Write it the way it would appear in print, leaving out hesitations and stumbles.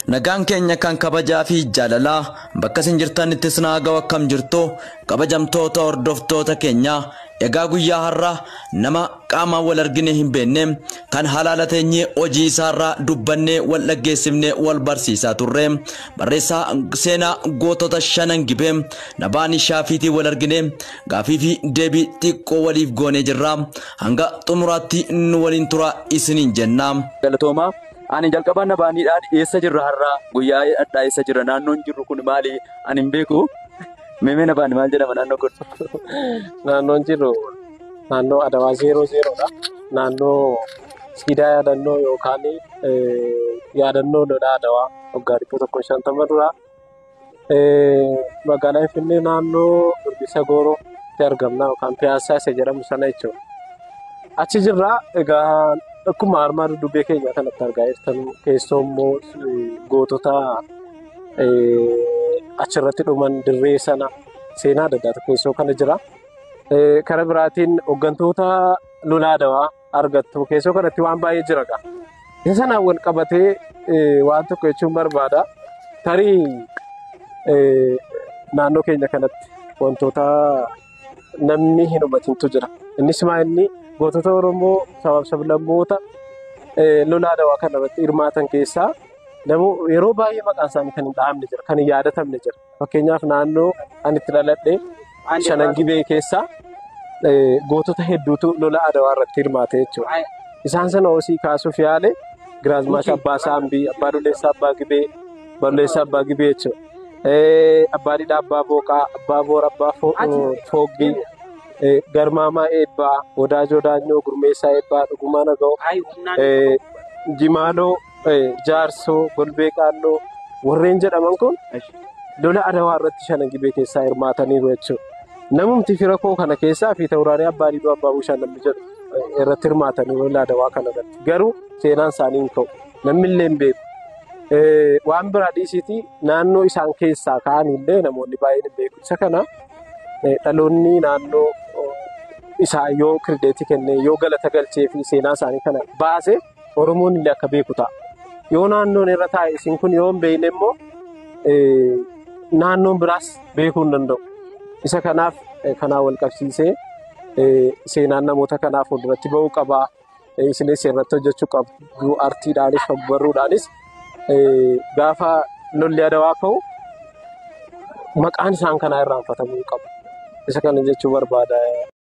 Nagaan keenya kan kabajaa fi jaalalaa bakka isin jirtanittis naa ga'u. Akkam jirtu, kabajamtoota hordoftoota keenya? Egaa guyyaa har'aa nama qaamaan wal argine hin beekne kan halaala teenyee hojii isaarraa dubbannee wal dhaggeessifnee wal barsiisaa turre, barreessaa seenaa gootota Shanan Gibee Nabaanii Shaafiitii wal argine gaafii fi deebii xiqqoo waliif goonee jirra. Hanga xumuraatti nu waliin tura isiniin jenna. Galatoomaa. Ani jalqaba Nabaaniidhaan, eessa jirra har'aa? Guyyaa addaa eessa jirra? Naannoon jirru kun maali? Ani hin beeku. Meemee Nabaani, maal jedhama naannoo kun? Naannoon jirru naannoo Adawaa 00dha. Naannoo siidaa yaadannoo yookaan yaadannoo lola Adawaa waggaa 150 dura magaalaa Finfinnee naannoo Birbisa Goorootti argamna, yookaan Piyaassaa isa jedhamu sana jechuudha. Achi jirra. Egaa akkuma armaan duddubbee keenya kanatti argaa jirtan, keessoo immoo gootota achirratti dhuman, dirree sana, seenaa adda addaatu keessoo kana jira. Karaa biraatiin hooggantoota lola Adawaa argattu. Keessoo kanatti waan baay'ee jira gaa. Isa sanaan wal qabatee waan tokko jechuun barbaada. Tarii naannoo keenya kanatti wantoota namni hin hubatintu jira. Innis maa inni gootota Oromoo sabaaf sablammoota lola Adawaa kana irratti hirmaatan keessaa yeroo baay'ee maqaan isaanii kan hin dhahamne jira, kan hin yaadatamne jira. Fakkeenyaaf, naannoo ani itti dhaladhe Shanan Gibee keessaa gootota hedduutu lola Adawaa irratti hirmaate jechuudha. Isaan sana osii kaasuuf yaale, Giraazmaash Abbaa Saambii, Abbaa Duleessaa Abbaa Gibee, Balleessaa Abbaa Gibee jechuudha. Abbaa Didhaa Abbaa Booqaa, Abbaa Boora Abbaa Foogbii, Garmaamaa Eebbaa, Wadaajoo Daanyoo, Gurmeessaa Eebbaa, Dhugumaa Naga'oo, Jimaaloo Jaarsoo, Golbee Qaalloo warreen jedhaman kun lola Adawaa irratti Shanan Gibee keessaa hirmaataniiru jechuudha. Namumti fira koo kana keessaa fi Tawuraarii Abbaa Diduu Abbaa Bushaan namni jedhu irratti hirmaatanii lola Adawaa kana irratti. Garuu seenaan isaanii hin ka'u. Namni illee hin beeku. Waan biraa dhiisiitii naannoo isaan keessaa ka'an illee namoonni baay'een hin beeku. Isa kana dhaloonni naannoo isaa yoo credit kennee, yoo galata galchee fi seenaa isaanii kana baase, Oromoon illee akka beeku ta'a. Yoo naannoon irra taa'e isin kun yoo hin beekne immoo, naannoon biraas beekuu hin danda'u. Isa kanaaf kanaan wal qabsiisee seenaan namoota kanaa fuulduratti ba'uu qaba. Isinis irratti hojjechuu qabdu. Artiidhaanis ogbarruudhaanis gaafa lolli Adawaa ka'u maqaan isaan kanaa irraanfatamuu qabu. Isa kana jechuu barbaada.